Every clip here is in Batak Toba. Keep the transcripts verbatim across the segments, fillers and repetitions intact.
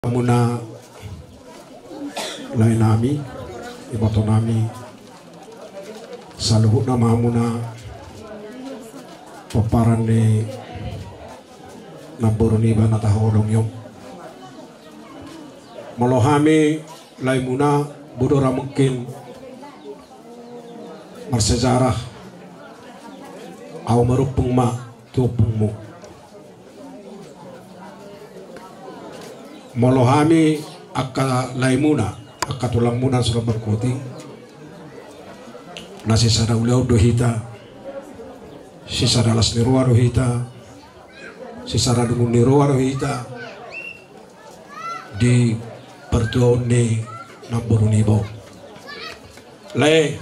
Hamuna lae nami, iboto nami, saluhutna ma hamuna pomparan ni namboru niba na tahaholongi on. Molo hami laemuna, bodora mungkin marsejarah, ahu marumpung ma tu ompungmu. Molo hami angka laemuna, angka tulangmuna Sura Bangkuti, na sisada ulaon do hita, sisada las ni roha do hita, sisada dungun ni roha do hita di partuaon ni namboru niba on. Lae,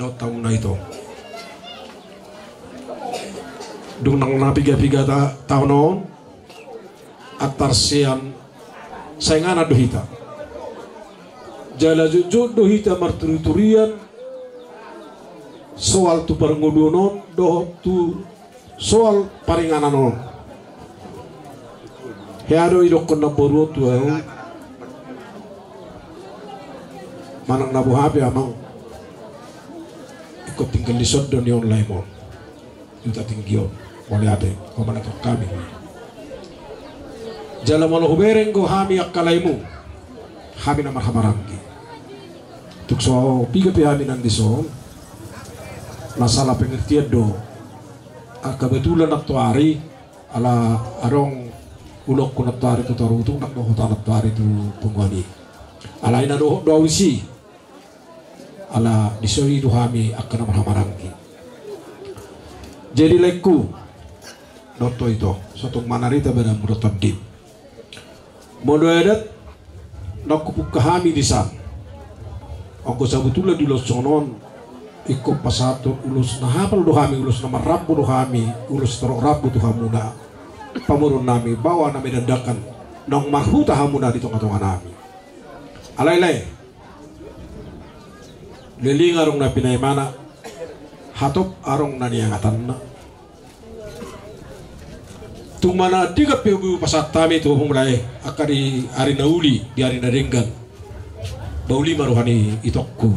dohot hamuna ito. Dung nang na piga-piga ta-, taon on, antar sian sainganan do hita. Jala jotjot do hita marturi-turian soal tu parngoluon on dohot tu soal paringanan on. Hea do idokkon namboru on tu ahu, manang na boha pe amang, ingkon tinggal dison do nion laem on di Huta Tinggi on. Mauliate, ho ma na tu hami. Jala molo hubereng do hami angka laemu, hami na marhahamaranggi. Tung so piga pe hami nang dison, na sala pengertian do angka batulan nantoari, ala adong ulaonku nantoari tu Torutung, nang do huta nantoari tu punguan i. Alai na dohot do ahu disi, ala dison i do hami angka na marhahamaranggi. Jadi laengku, dohot ho ito, so tung manarita badanmu dohot tondim. Molo adat, nang hupungka hami dison, anggo sabotulna di ulos on, ingkon pasahathon ulos na hapal do hami, ulos na marrambu do hami, ulos torop rambu tu hamuna pamoruon nami, bahwa na menandakan naung marhuta hamuna di tonga-tonga nami. Alai lae, leleng adong na pinaimana, hatop adong na niangatanna. Tung manang denggan pe hupasahat hami tu hamu lae, angka di ari na uli, di ari na denggan, ba uli ma roha ni itongku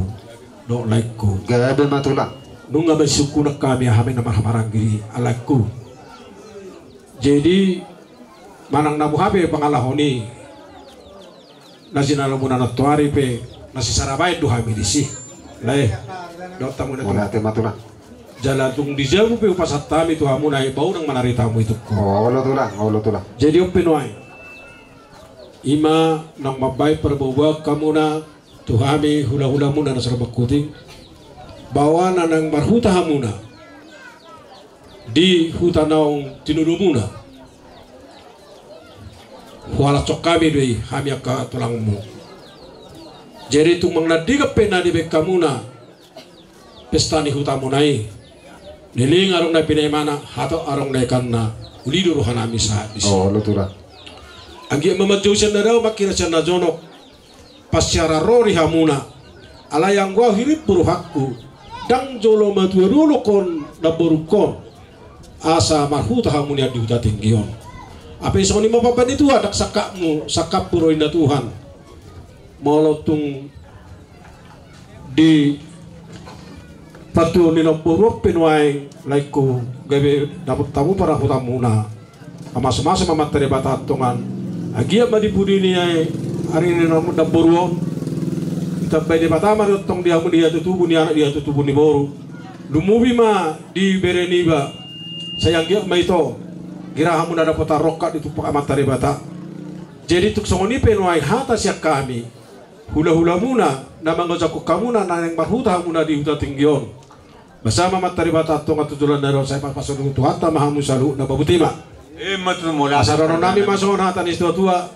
dohot laengku. Gabe ma tulang. Nunga masisungkun hami, hami na marhahamaranggi, laengku. Jadi manang na boha pe pangalahon i, na jinalomuna nantoari pe, na sisada baen do hami disi. Lae, dohot hamuna tu. Mauliate ma tulang. Jala tung di jabu pe hupasahat hami tu hamuna i, ba unang manarita hamu itongku. Olo tulang, olo tulang. Jadi on pe nuaeng, i ma naung mambaen parboaboaan hamuna tu hami hulahulamuna na Sura Bangkuti, bahwa na naeng marhuta hamuna di huta naung tinodomuna, huhalashon hami do i, hami angka tulangmu. Jadi tung manang na denggan pe na dibaen hamuna pesta ni hutamuna i, leleng adong na pinaimana, hatop adong na iangatna, uli do roha nami sahat disi. Olo tulang. Anggiat ma manjou sian na dao, mangkira sian na jonok, pansiaran roha di hamuna. Alai anggo ahu hirimpu rohangku, ndang jolo matua dolok on namborungkon, asa marhuta hamu nian di Huta Tinggi on. Hape songon i ma pambahen ni Tuhan, ndang sangkapmu, sangkapku do ninna Tuhan. Molo tung di partuaon ni namboru on pe nuaeng, laengku, gabe dapot hamu parhutamuna. Mamasumasu ma Amanta Debata Tuhan. Anggiat ma di pudi ni ari ni namboru on, ditambai Debata ma tongtong di hamu di hatutubu ni anak, di hatutubu ni boru, lumobi ma di bere niba. Sai anggiat ma ito, gira hamuna dapotan rongkap ditumpak Amanta Debata. Jadi tung songon i pe nuaeng hata sian hami hulahulamuna na mangojakhon hamuna na naeng marhuta hamuna di Huta Tinggi on. Basa ma Amanta Debata Tuhan tu joloan na ro, sai pasu-pasu ni Tuhanta ma hamu saluhutna, ba botima. Emma tutu. Mauliate. Asa dohonon nami ma songon hata ni situatua: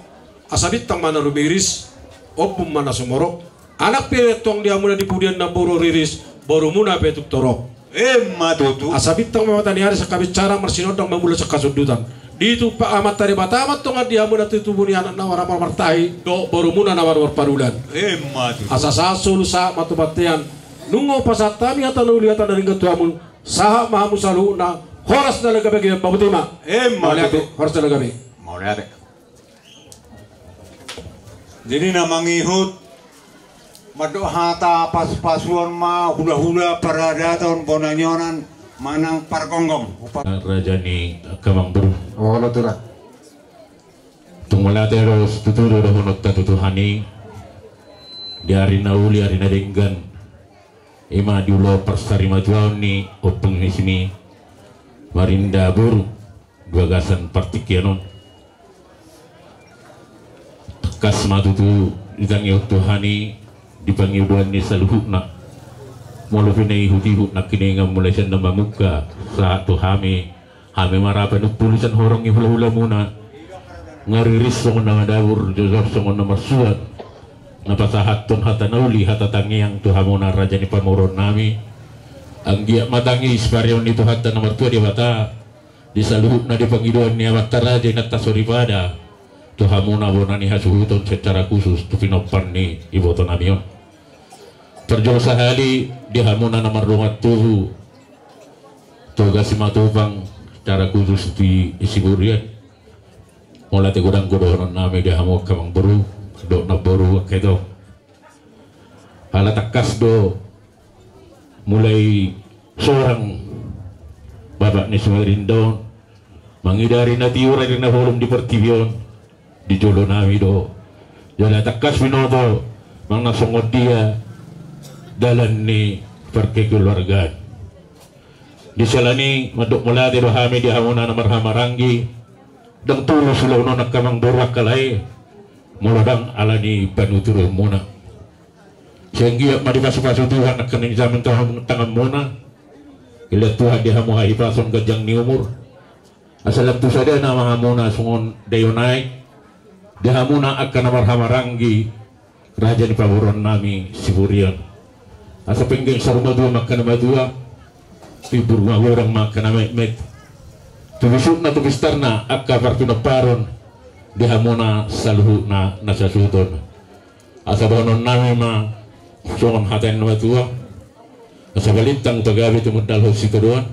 Asa bintang ma na rumiris, ombun ma na sumorop, anak pe antong di hamuna di pudian namboru riris, borumuna pe tung torop. Emma tutu. Asa bintang ma mata ni ari, sangkap insaran marsinondang, mamula sangkap sundutan. Ditumpak Amanta Debata ma antong di hamuna tutubu ni anak na marhamartahi dohot borumuna na marparulan. Emma tutu. Asa sahat solu sahat ma tu bontean. Nunga hupasahat hami hata na uli, hata na denggan tu hamu, sahat ma hamu saluhutna horas na lenggan, ba botima. Emma tutu. Mauliate, horas na lenggan. Mauliate. Jadi na mangihut mandok hata pasu-pasuon ma hula-hula paradaton bona ni onan manang pargomgom. Raja ni angka amangboru. Olo, Tulang. Tung mauliate do, tutu do dohononta tu Tuhan i. Di ari na uli, ari na denggan, i ma di ulaon parsarimatuaon ni ompung ni si Marinda boru di bagasan partingkian on. Tangkas ma tutu ditangihon Tuhan i di pangidoan ni saluhutna. Molo pe na ihut-ihut nangkiningan mulai sian na mamungka sahat tu hami, hami ma ra panumpuli sian horong ni hula-hulamuna. Nga riris songon na madabur, jojor songon na marsuan, na pasahathon hata na uli, hata tangiang tu hamuna raja ni pamoruonnami. Anggiat ma tangis parion ni Tuhanta na martua Debata di saluhutna di pangidoan ni amanta raja, inanta soripada, tu hamuna bona ni hasuhuton, secara khusus tu pinompar ni ibotonami on. Parjolo sahali di hamuna na mardongan tubu Toga Simatupang, secara khusus di Siburian. Mauliate godang do dohononnami di hamu angka amangboru dohot namboru angka ito. Ala tangkas do mulai sorang bapak ni si Marinda on mangida ari na tiur, ari na holom di portibi on, di jolonami do. Jala tangkas binoto manang na songon dia dalan ni parkeluargaan. Di siala ni i mandok mauliate do hami di hamuna na marhahamaranggi. Ndang tulus ulaon on angka amangboru, angka lae, molo ndang ala ni panuturionmuna. Sai anggiat ma dipasu-pasu Tuhan angka na nijamin tu hamu tanganmuna. Dilehon Tuhan di hamu hahipason, ganjang ni umur. Asa lam tu sadana ma hamuna songon daion aek di hamuna angka na marhahamaranggi raja ni pamoruonnami Siburian. Asa penggeng saur matua ma angka na matua, timbur magodang ma angka na metmet. Tu bisukna, tu pistarna angka parpinomparon di hamuna saluhutna na sasuhuton. Asa dohononnami ma songon hata ni na matua: Asa balintang huta gabe, tumundalhon sitadoan.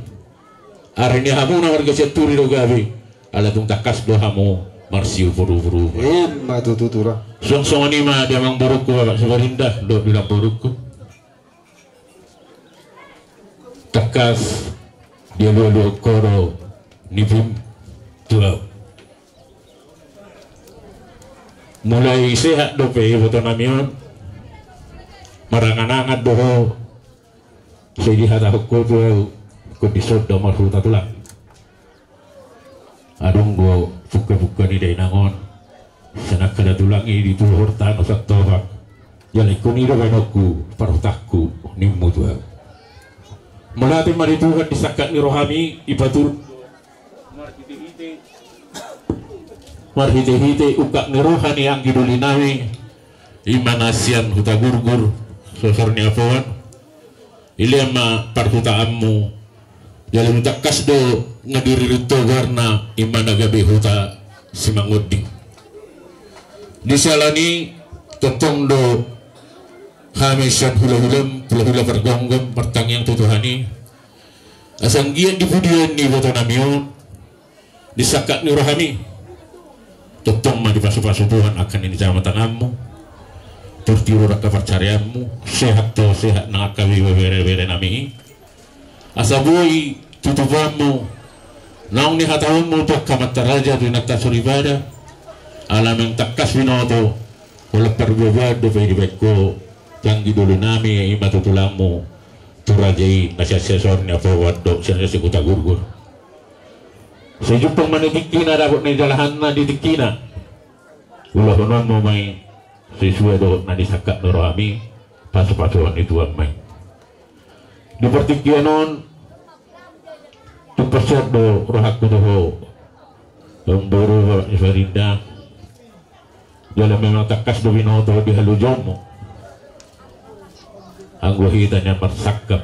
Ari ni hamuna marga Sianturi do gabe, ala tung tangkas do hamu marsiumpur-umpur. Ima tutu, Tulang. Suang songon i ma di amangborungku bapak si Marinda dohot di namborungku. Tangkas dialu-aluhon ho do nipim tu ahu. Mulai sehat dope ibotonami on, marangan-angan do ho. Sai dihatahon ho tu ahu, ingkon dison do marhuta, Tulang. Adong do pungka-pungka ni dainang on, sai angka da tulang i di tuhor tano santobak. Jala ingkon i do baenonku parhutangku, nimmu tu ahu. Mauliate ma di Tuhan, di sangkap ni rohami i paturut marhite-hite, marhite-hite ungkap ni roha ni anggi dolinami, i ma na sian Hutagurgur, Sosor ni Apoan. Dilehon ma parhutaanmu, jala tung tangkas do nga diririt ho goarna, i ma na gabe huta Simangonding. Di siala ni i tongtong do hami sian hula-hulam, hula-hula pargomgom, martangiang tu Tuhan i, asa anggiat di pudian ni ibotonami on, di sangkap ni rohami, tongtong ma dipasu-pasu Tuhan angka na nijama tanganmu, turti ro angka pansarianmu, sehat ho, sehat nang angka bebere-berenami i. Asa boi tutupanmu naung nihataonmu tu angka amanta raja, tu inanta soripada, ala naung tangkas binoto holan parbuabuaan dope dibaen ho tu anggi dolinami, i ma tu tulangmu, tu raja i na sian Sosor ni Apoan dohot sian Hutagurgur. Sai jumpang ma na di tingkina, dapot na nijalahanna di tingkina. Ulahononmu ma i sesuai dohot na di sangkap ni rohami, pasu-pasuon ni Tuhan ma i. Di partingkian on tung pasahat do rohangku tu ho, amangboru, bapak ni si Marinda. Jala memang tangkas do binoto di halojonmu. Anggo hita nian marsangkap,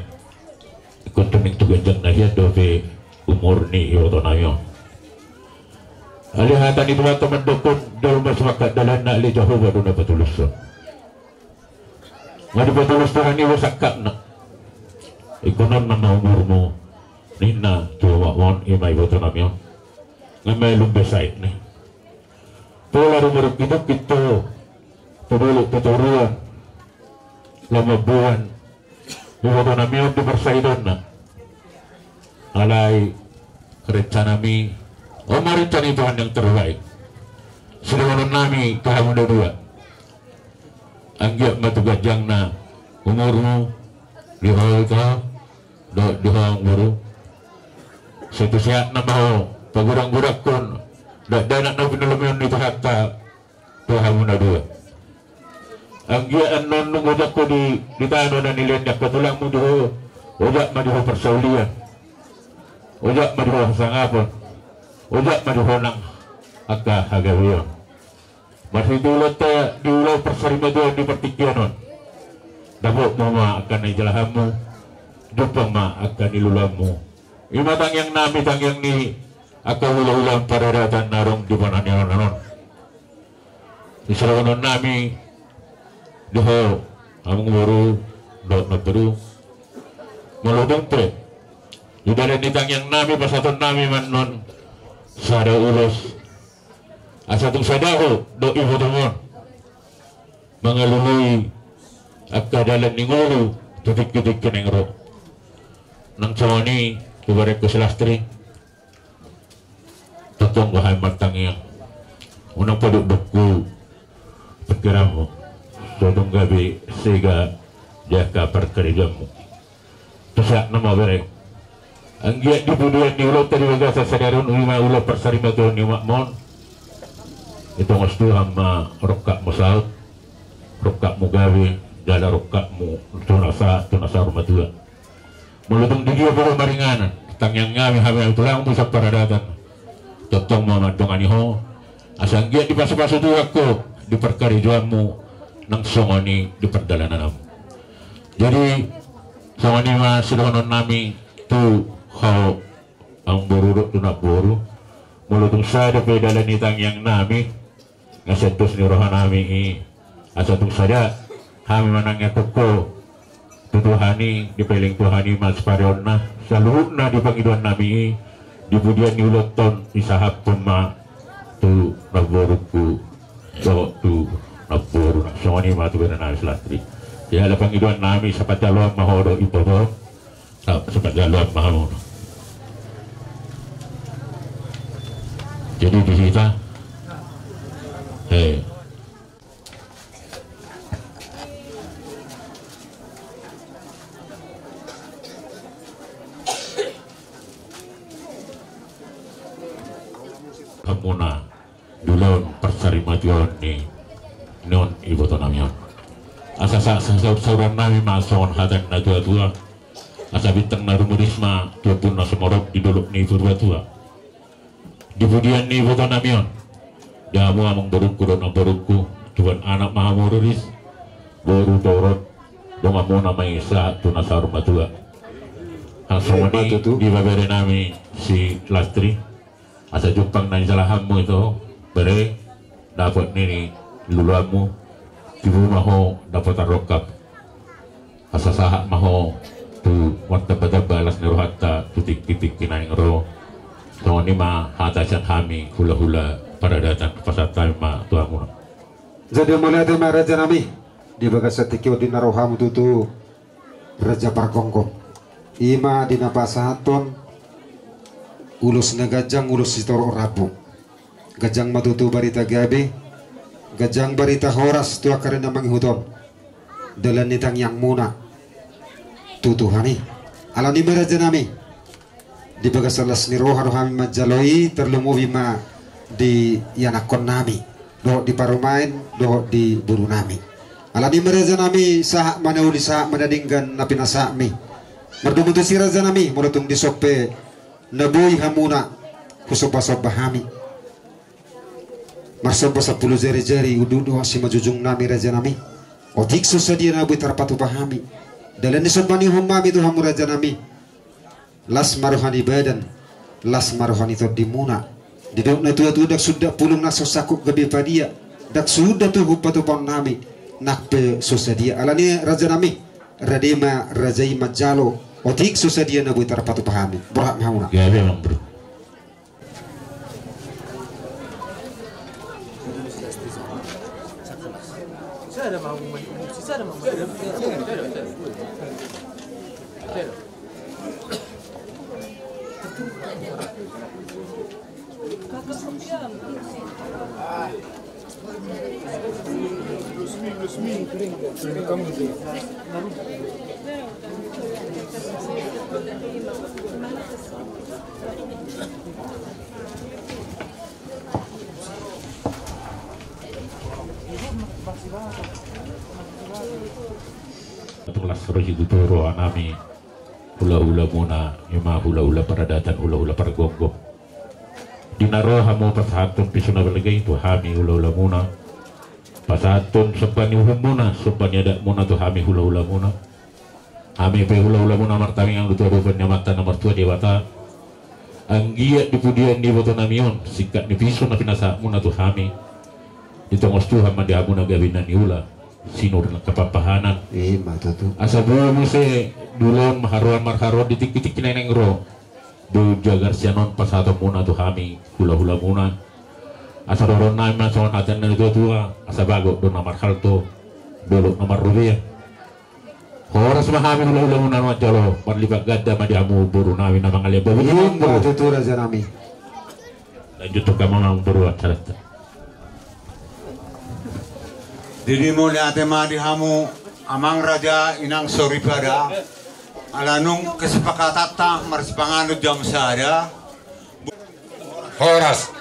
ingkon tuming tu ganjang na hian dope umur ni ibotonami on. Alai hata ni Tuhanta mandokkon, jolma sumangkap dalanna, alai Jahowa do na patulushon. Nga dipatulus Tuhan i do sangkapna. Ingkon on ma umurmu, ninna tu omakmu on, i ma ibotonami on. Nga malum be saitna i. Pola rumoruk-iduk i tu Dolok tu toruan, lam mamboan ibotonami on di parsahitonna. Alai rencanami on ma rencana ni Tuhan yang terbaik. Sidohononnami tu hamu na dua, anggiat ma tu ganjangna umurmu, di ho ito dohot di ho amangboru. Sai tu sehatna ma ho pagodang-godangkon dakdanak na pinalumehon ni Tuhanta tu hamu na dua. Anggiat annon nunga ojak ho di, di tano na nilehon ni angka tulangmu di ho, ojak ma di ho parsaulian, ojak ma di ho hasangapon, ojak ma di ho nang angka hagabeon. Marhite ulaonta di ulaon parsarimatuaon di partingkian on, dapotmu ma angka na nijalahanmu, jumpang ma angka niluluanmu. I ma tangiangnami, tangiang ni angka hulahula paradatan na adong di bona ni on, on. Sidohononnami di ho amangboru dohot namboru, molo tung pe di dalan ni tangiangnami, pasahatonnami ma annon sada ulos, asa tung sada ho dohot ibotom on mangalului angka dalan ni ngolu tu tingki-tingki naeng ro. Nang songon i tu badanku si Lastri. Tongtong do hami martangiang, unang padokdok tu pingkiranmu, so tung gabe sega di angka parkarejoanmu. Tu sehatna ma bere. Anggiat di pudian ni ulaonta di bagasan sadari on, i ma ulaon parsarimatuaon ni umakmu on, ditongos Tuhan ma rongkapmu saut, rongkapmu gabe, jala rongkapmu tu na sahat tu na saur matua. Molo tung di dia pe ho maringanan, tangiangnami hami, hami tulangmu sian paradatan, tongtong ma mandongani ho, asa anggiat dipasu-pasu Tuhan ho di parkarejoanmu, nang songon i di pardalananmu. Jadi songon i ma sidohononnami tu ho amangboru dohot tu namboru. Molo tung sada pe dalan ni tangiangnami, na sian dos ni rohanami i, asa tung sada hami manangiangkon ho tu Tuhan i, dipeleng Tuhan i ma sipareonna, saluhutna di pangidoannami i, di pudian ni ulaonta on disahaphon ma tu namborungku dohot tu namboru, nang songon i ma tu berenami si Lastri. Jala pangidoannami, sahat jaloon ma ho dohot ibotom. Sahat jaloon ma hamu. Jadi di hita, eh, hamuna di ulaon parsarimatuaon ni on ibotonami on. Asa sa-, sa-, saur-saurannami ma songon hata ni na tua-tua: Asa bintang na rumudis ma tu ombun na sumorop di dolok ni Purbatua. Di pudian ni ibotonami on, di hamu amangborungku dohot namborungku, tubuan anak ma hamu riris, boru torop, donganmuna ma i sahat tu na saur matua. Nang songon i ma tutu di ibeberenami si Lastri. Asa jumpang na nijalahanmu ito, bere, dapot ni niluluanmu, tibu ma ho dapotan rongkap. Asa sahat ma ho tu martambatamba las ni rohanta tu tingki-tingki naeng ro. Songon i ma hata sian hami hulahula paradatan, pasahat hami ma tu hamuna. Jadi mauliate ma rajanami, di bagasan tingki on di na ro hamu tutu Raja Pargonggo. I ma di na pasahathon ulos na ganjang, ulos sitorop rambu. Ganjang ma tutu barita gabe, ganjang barita horas tu angka ari na mangihut on. Dalan ni tangiangmuna tu Tuhan i. Alani i ma rajanami, di bagasan las ni roha do hami manjalo i, tarlumobi ma di ianakkonnami, dohot di parumaen, dohot di borunami. Alani i ma rajanami, sahat ma na uli, sahat ma na denggan na pinasahatmi. Mardomu tusi rajanami, molo tung dison pe na boi hamuna husomba-somba hami. Marsomba sampulu jari-jari, unduk dohot simanjujungnami rajanami. Otik so sadia na boi tarpatupa hami. Dalan ni somba ni uhum nami tu hamu rajanami. Las ma roha ni badan, las ma roha ni tondimuna. Didok na tua-tua, ndang suda pulung na so sangkup gabe padia, ndang suda tuhu patupaonnami, nang pe so sadia. Alani i rajanami, rade ma raja i manjalo, otik so sadia na boi tarpatupa hami. Borhat ma hamuna. Gabe, Amang Bro. Tulas rohi tu roha nami, hula-hula muna, ima hula-hula paradaton, hula-hula pargomgom. Di na ro hamu pasahathon pisu na balga i tu hami hula-hula muna. Pasahathon somba ni uhum muna, somba ni adat muna tu hami hula-hula muna. Hami pe hula-hula muna martangiang do tu adopan ni Amanta na martua Debata. Anggiat di pudian ni iboto nami on, singkat ni pisu na pinasahat muna tu hami, ditongos Tuhan ma di hamu na gabe na niula, sinur nang hapapahanan. Ima tutu. Asa boi muse di ulaon marharoan marharoan di tingki-tingki na naeng ro. Di jagar sian on pasahaton muna tu hami hula-hula muna. Asa dohonon nami ma songon hata ni na tua-tua, asa bagot do na marhalto, dolok na marrubea. Horas ma hami hula-hula muna manjalo, marlipat ganda ma di hamu boru nami na mangalean babi. Ima tutu raja nami. Lanjut tu hamu ma boru acaranta. Jadi mauliate ma di hamu amang raja inang soripada. Ala nunga kesepakatanta marsipanganon jam sada. Horas.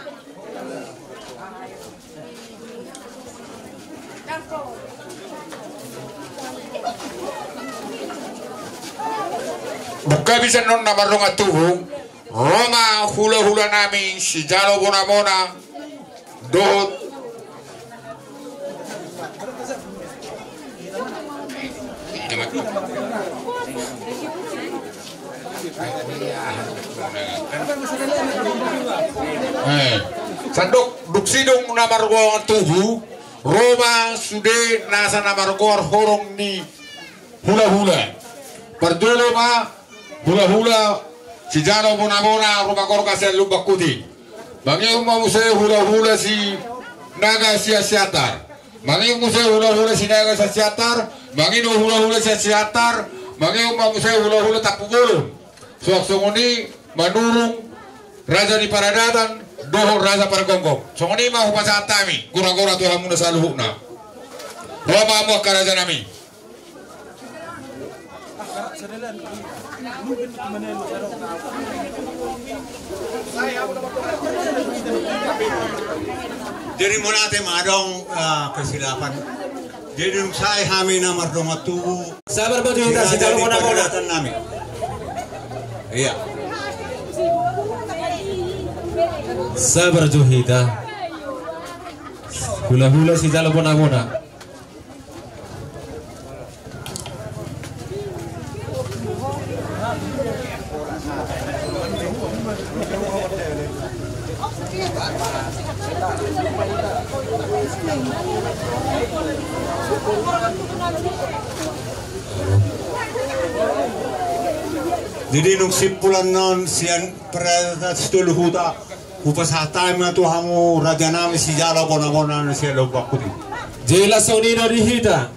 Buka bisa non na mardongan tubu. Ro ma hula-hula nami sijalo bona-bona dohot. Eh, sandok dung sidung na margoar tubu, ro ma sude nasa na margoar horong ni hula-hula. Parjolo ma hula-hula sijalo bona-bona ruma gorga sian Lumban Huting. Mangihut ma muse hula-hula Sinaga sian Siantar. Mangihut muse hula-hula Sinaga sian Siantar. Mangihut hula-hula sian Siantar. Mangihut ma muse hula-hula Tampubolon. Suang songon i Manurung, raja ni paradaton dohot raja pargomgom. Songon i ma hupasahat hami gora-gora tu hamuna saluhutna. Ro ma hamu angka raja nami. Jadi mauliate ma, adong, ah, kesilapan. Jadi dung sae hami na mardongan tubu. Sabar ma tu hita, sijalo bona-bona. Ia. Sabar tu hita. Hula-hula sijalo bona-bona. Jadi dung simpul annon sian paradaton Sitolu Huta. Hupasahat hami ma tu hamu raja nami sijalo bona-bona na sian Lumban Huting. Jelas songon i do di hita.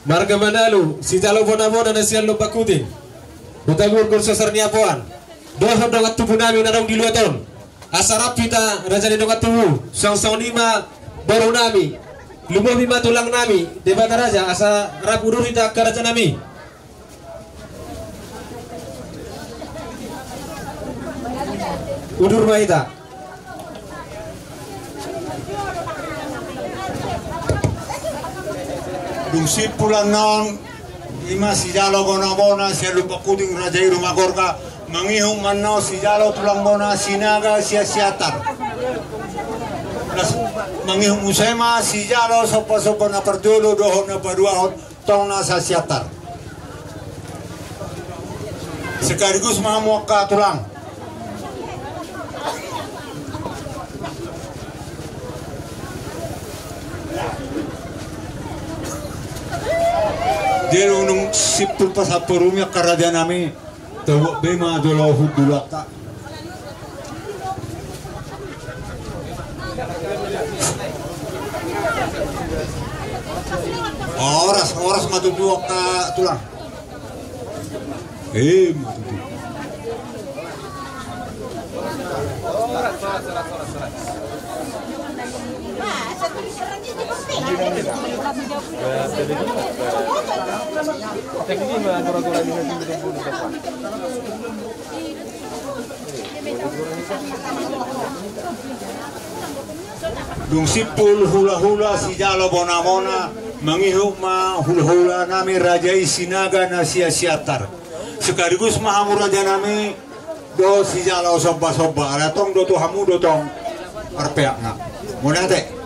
Marga Manalu sijalo bona-bona na sian Lumban Huting. Huta Gurgur Sosor Niapoan. Dohot dongan tubu nami na adong di luat on. Asa rap hita raja ni dongan tubu. Suang songon i ma boru nami. Lumobi ma tulang nami Debata Raja asa rap udur hita angka raja nami. Udur ma hita. Dung simpul annon, ima sijalo bona-bona sian Lumban Huting raja i ruma gorga, mangihut ma annon sijalo tulang bona Sinaga sian Siantar. Las, mangihut muse ma sijalo somba-somba na parjolo dohot na paduahon. Tong na sa Siantar. Sekaligus ma hamu angka tulang. Jadi dung simpul pasamporumi angka raja nami. Tauak be ma jolo hundulanta. Horas, horas ma tutu angka tulang. Eh, ma tutu. Dung simpul hulahula sijalo bonamona, mangihut ma hulahulanami raja i Sinaga na sian Siantar. Sekaligus ma hamu rajanami dohot sijalo sombasomba, ala tong do tu hamu do tong marpeakna. Mauliate.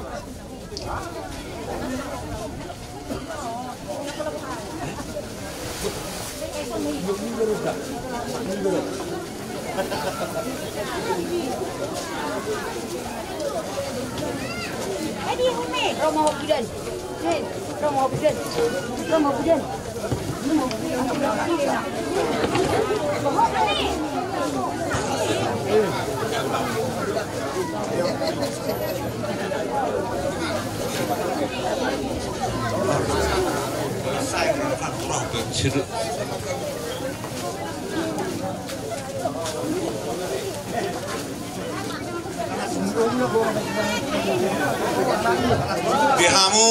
Di hamu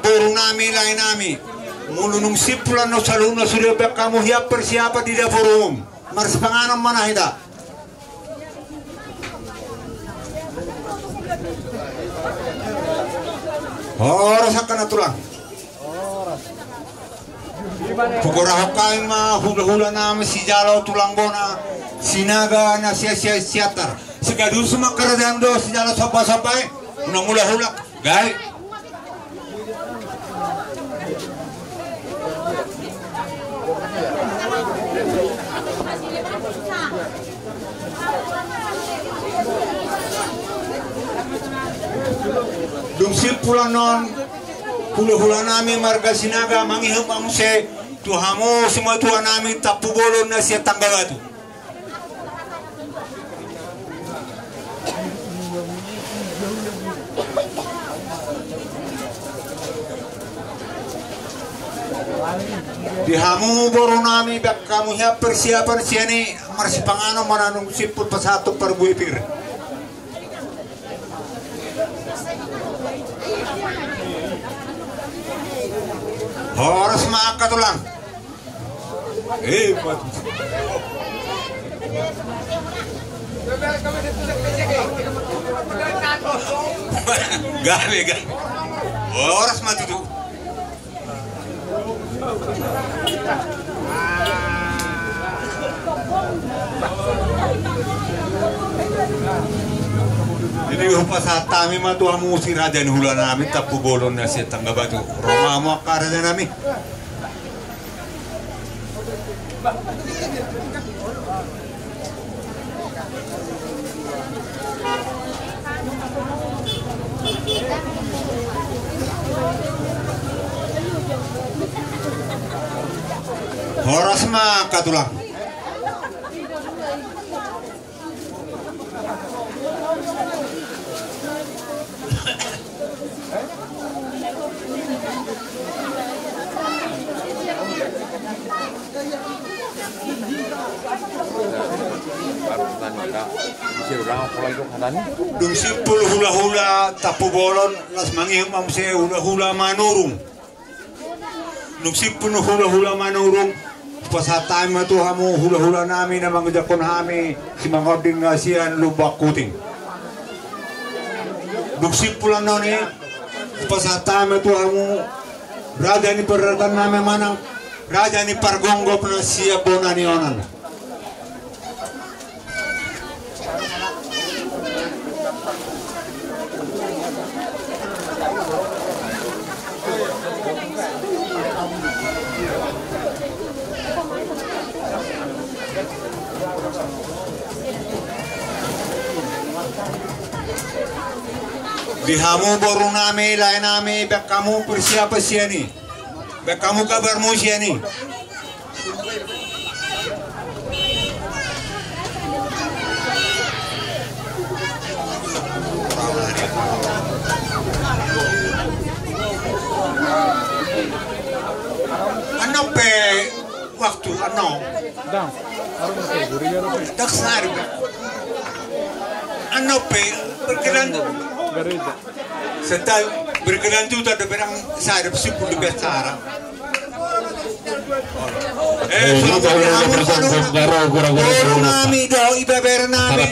borunami, laenami, molo dung simpul annon saluhutna sude, baen hamu hian persiapan di dapur umum. Marsipanganon ma na hita. Horas angka na tulang. Pogorahon hami ma hulahulanami sijalo tulang bona Sinaga na sian, sian, Siantar. Sekaligus ma angka raja do sijalo sombasomba i. Unang hulahula. Gabe. Dung simpul annon hulahulanami marga Sinaga mangihut ma muse tu hamu simatuanami Tampubolon na sian Tanggabatu. Di hamu borunami, baen hamu hian persiapan sian i, marsipanganon ma na dung simpul pasahathon parbue pir. Horas ma angka tulang. Eh, gabe, gabe. Horas ma tutu. Jadi hupasahat hami ma tu hamu si raja ni hulanami Tampubolon na sian Tanggabatu. Ro ma hamu angka rajanami. Horas ma angka tulang. Dung simpul hulahula Tampubolon, laos mangihut ma muse hulahula Manurung. Dung simpul hulahula Manurung, hupasahat hami ma tu hamu hulahulanami na manginjak hami Simangonding na sian Lumban Huting. Dung simpul annon i, hupasahat hami ma tu hamu raja ni paradatanami manang raja ni pargonggop na sian bona ni onan. Di hamu borunami, laenami, baen hamu persiapan sian i. Baen hamu kabarmu sian i. Ano. Dang. Dang sari. Ano pe berkelanjut. Serta berkelanjutan dope dang sari simpul di acara. Eh, boru nami do ibebere nami.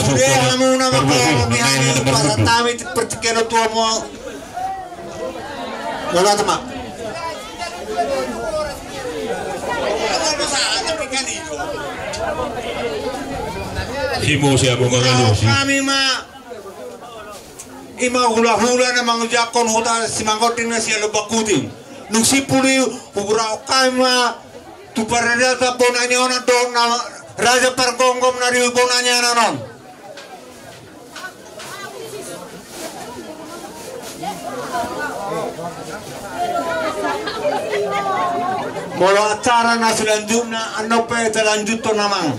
Sude hamu nama parhobas nami, parhobas nami, pertikeno tu hamu. Mauliate ma. Ima hulahula na mangunjukon huta Simanggoting na sian Lumban Kuting. Nunga simpul i huboan hami ma tu paradaton bona ni onan dohot na raja pargomgom na di bona ni onan on. Molo acara na selanjutna, ano pe talanjuthon amang.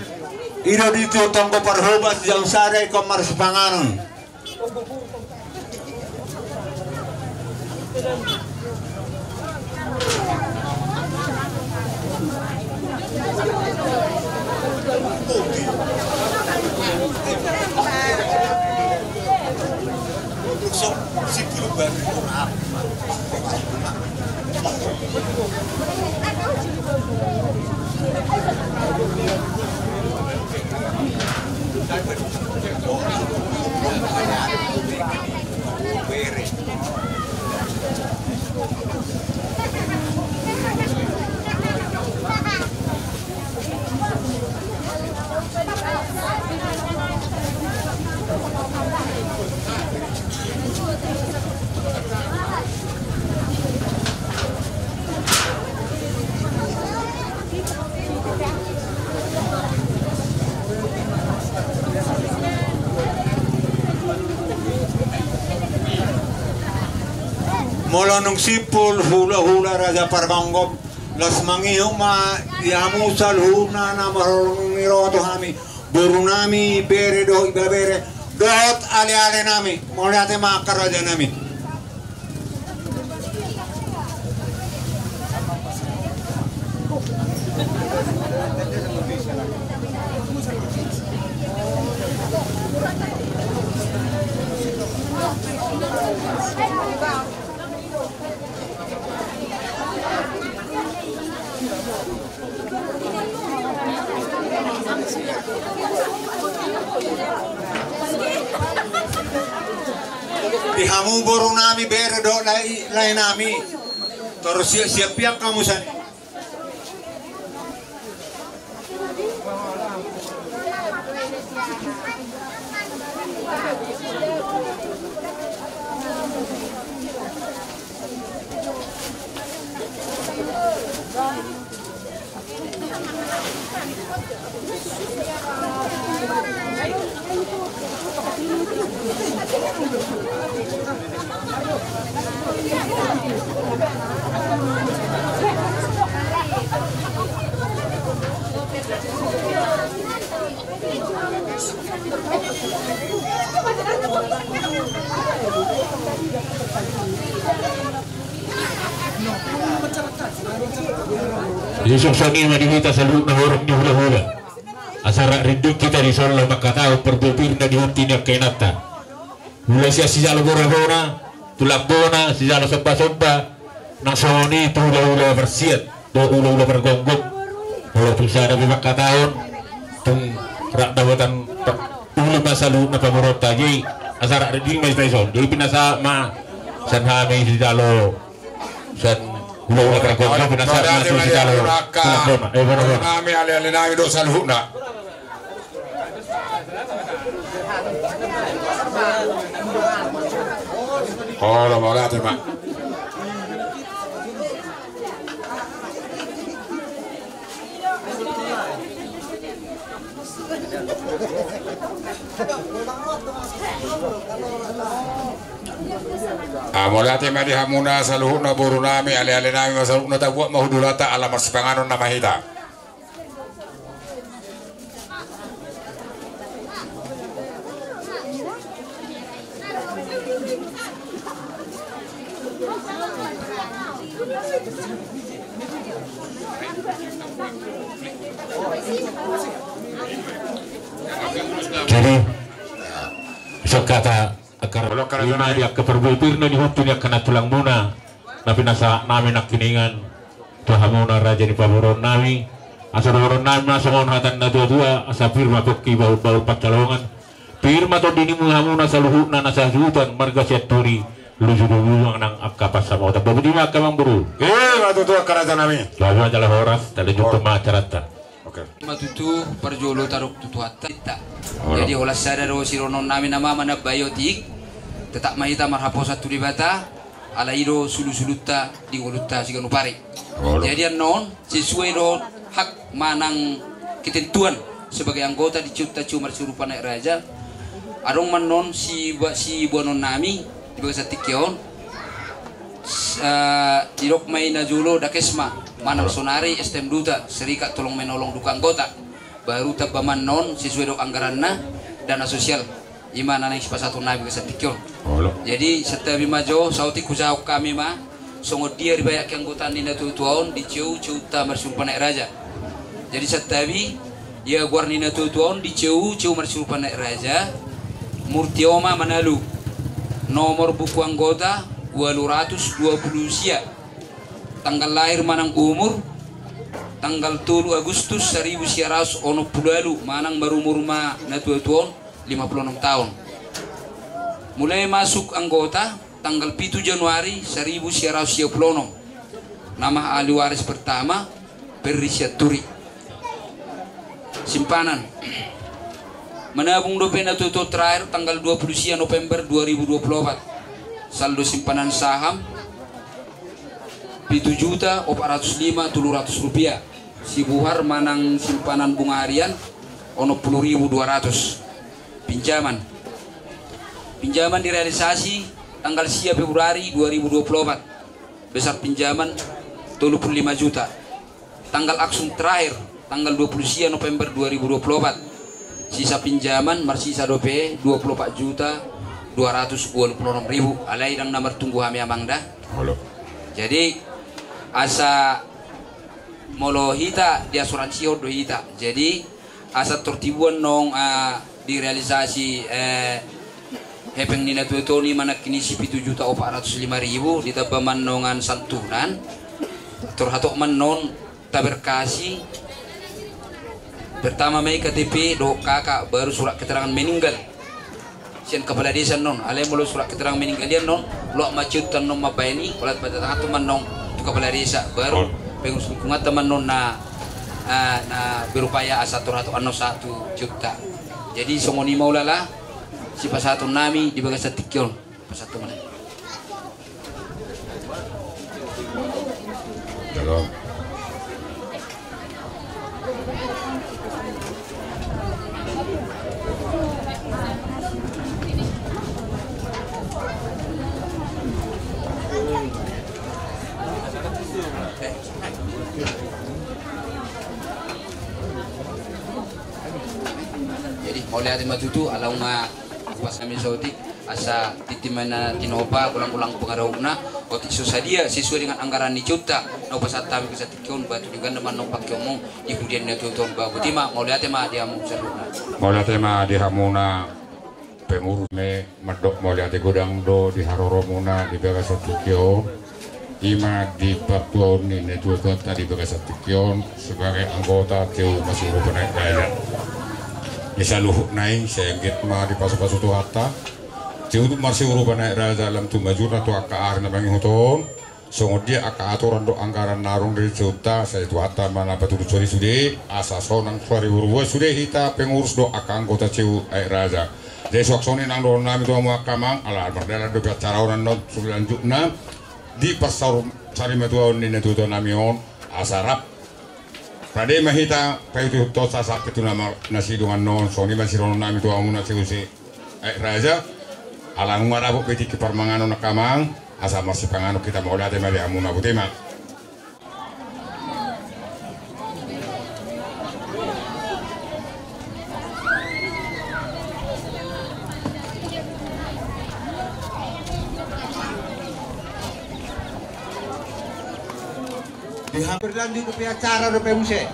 I do di tu tonggo parhobas jam sada ingkon marsipanganon. Molo nunga simpul hulahula raja pargomgom, laos mangihut ma di hamu saluhutna na marholong ni roha tu hami, boru nami, bere dohot ibebere, dohot aleale nami. Mauliate ma angka raja nami. Di hamu boru nami, bere dohot lae, lae nami. Torus siap, siap piak hamu sani. Jadi songon i ma di hita saluhutna horong ni hulahula. Asa rap ringgit hita dison laho mangkatahon parbopirna di hunti ni angka inanta. Mulai sian sijalo bona-bona, tulang bona, sijalo somba-somba, nang songon i tu hulahula parsiat dohot hulahula pargomgom. Molo tung sada pe mangkatahon, tung rap dapotan uli ma saluhutna pamoruonta. Jadi asa rap ringgit ma hita dison. Jadi pinasahat ma sian hami sijalo, sian hulahula pargomgom, pinasahat ma tu sijalo tulang bona, eh, bona-bona. Nami, aleale nami dohot saluhutna. Olo, mauliate ma. Ah, mauliate ma di hamuna saluhutna boru nami, aleale nami ma saluhutna, tabuat ma hu dolanta ala marsipanganon nama hita. Jadi, sokata akar lima di angka parbue pir na nihuttu ni angka na tulangmuna na pinasahat nami nangkiningan tu hamuna raja ni pamoruon nami. Asa dohonon nami ma songon hata ni na tuatua, asa pir ma pongki bahulbahul pansalongan. Pir ma tondi ni hamuna saluhutna na sahasuhuton marga Sianturi, luju do luju nang angka pansamotan. Botima angka amang boru. Ima tutu angka raja nami. Jala jala horas, talanjuthon ma acaranta. Oke. Ima tutu parjolo tadok tu Tuhanta. Jadi holan sada do sidohonon nami nama manambai otik. Tetap ma hita marhaposan tu Debata. Ala i do sulusulunta di ngolunta siganup ari. Jadi annon sesuai do hak manang ketentuan sebagai anggota di Ceuta Ceu Marsiurupan Aek Raja. Adong ma annon si, siboanon nami di bagasan tingki on. Didok ma i na jolo Dakesma manang sonari S T M Duta, Serikat Tolong Menolong Duka Anggota. Baru tamba ma annon sesuai do anggaranna, dana sosial. Ima na naeng sipasahaton nami di bagasan tingki on. Jadi santabi ma jo, saotik hujahahon hami ma songon dia dibayat keanggotaan ni na tuatua on di Ceu Ceuta Marsiurupan Aek Raja. Jadi santabi, ia goar ni na tuatua on di Ceu Ceu Marsiurupan Aek Raja, Murtioma Manalu, nomor buku anggota ualu ratus dua pulu sia, tanggal lahir manang umur tanggal tolu Agustus saribu sia ratus onom pulu ualu, manang marumur ma na tuatua on lima pulu onom taon. Mulai masuk anggota tanggal pitu Januari saribu sia ratus sia pulu onom. Nama ahli waris pertama, Perry Sianturi. Simpanan. Menabung dope na tuatua on terakhir tanggal dua pulu sia November dua ribu dua pulu opat. Saldo simpanan saham pitu juta opat ratus lima tolu ratus rupiah. Sibuhar manang simpanan bunga harian onom pulu ribu dua ratus. Pinjaman. Pinjaman direalisasi tanggal sia Februari dua ribu dua pulu opat. Besar pinjaman tolu pulu lima juta. Tanggal aksum terakhir tanggal dua pulu sia November dua ribu dua pulu opat. Sisa pinjaman marsisa dope dua pulu opat juta dua ratus ualu pulu onom ribu. Alai ndang na martunggu hami amang da. Jadi asa molo hita diasuransi do hita. Jadi asa tortibuan nong, ah, direalisasi, eh, hepeng ni na tuatua on i manang kinisi pitu juta opat ratus lima ribu, ditamba ma annon santunan. Tor hatop ma annon taberkasi. Pertama ma i K T P dohot K K, baru surat keterangan meninggal sian kepala desa annon. Alai molo surat keterangan meninggal i annon, loak ma Ceuta annon mambaen i, olat ma tatangathon ma annon tu kepala desa, baru pengurus lingkunganta ma annon na, ah, na berupaya asa tor hatop annon sahat tu Ceuta. Jadi songon i ma ulala sipasahaton nami di bagasan tingki on. Pasahat tu mana? Dalam. Jadi mauliate ma tutu, ala unang pas hami saotik. Asa tintin ma na tinopa, golang-golang pangarahutna, otik so sadia sesuai dengan anggaran ni Ceuta na hupasahat hami di bagasan tingki on, batu ni ganda ma annon pangkeonmuna di pudian ni na tuatua on. Ba, botima, mauliate ma di hamu saluhutna. Mauliate ma di hamuna pengurus. Mandok mauliate godang do di haroromuna di bagasan tingki on. Ima di partuaon ni na tuatuanta di bagasan tingki on sebagai anggota Ceu Marsiurupan Aek Raja. Di saluhutna i sai anggiat ma dipasupasu Tuhanta Ceu Marsiurupan Aek Raja lam tu majurna tu angka ari na mangihut on. Songon dia angka aturan dohot anggaran na adong di Ceuta, sai Tuhanta ma na patuduhon sude, asa sonang suari burubua sude hita pengurus dohot angka anggota Ceu Aek Raja. Jadi suang songon i nang dohonon nami tu hamu angka amang, ala mardalan dope acara on annon selanjutna. Di parsaur sarimatuaon ni na tuatua nami on, asa rap rade ma hita paihutihut asa sampe tu na sidung annon. Songon i ma sidohonon nami tu hamuna Ceu Aek Raja. Ala nunga dapot be tingki parmanganon angka amang, asa marsipanganon hita, mauliate ma di hamuna, botima. Berlanjut dope acara dope muse.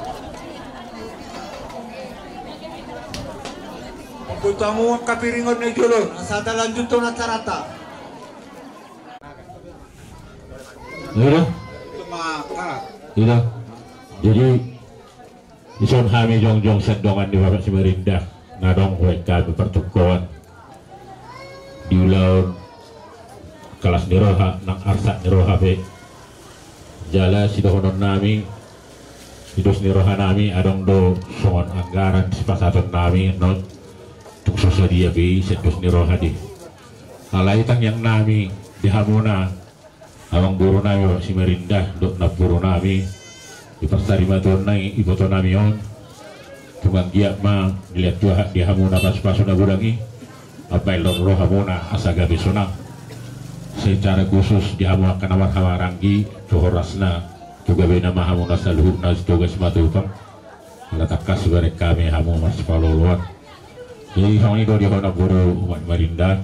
Mamboto hamu angka piringan na di jolo on asa talanjuthon acaranta. Ida. Ida. Jadi, dison hami jongjong sian dongan ni Bapak Simarindang na adong hubaen hami partungkoan di ulaon las ni roha nang arsak ni roha pe. Jala sidohonon nami, di dos ni roha nami adong do songon anggaran sipasahaton nami annon. Tung so sadia pe i sian dos ni roha di. Alai tangiang nami di hamuna amangboru nami Bapak Simarindang dohot namboru nami di parsarimaton na iboto nami on. Tung anggiat ma dilehon Tuhan di hamuna pasupasu na godang i. Ambaen ro hamuna asa gabe sonang. Secara khusus di hamu angka na marhahamaranggi tu horasna tu gabena ma hamuna saluhutna Sitoga Simatupang. Ala tangkas hubereng hami hamu marsipaloloan. Jadi songon i do di ho namboru Umat Marindang.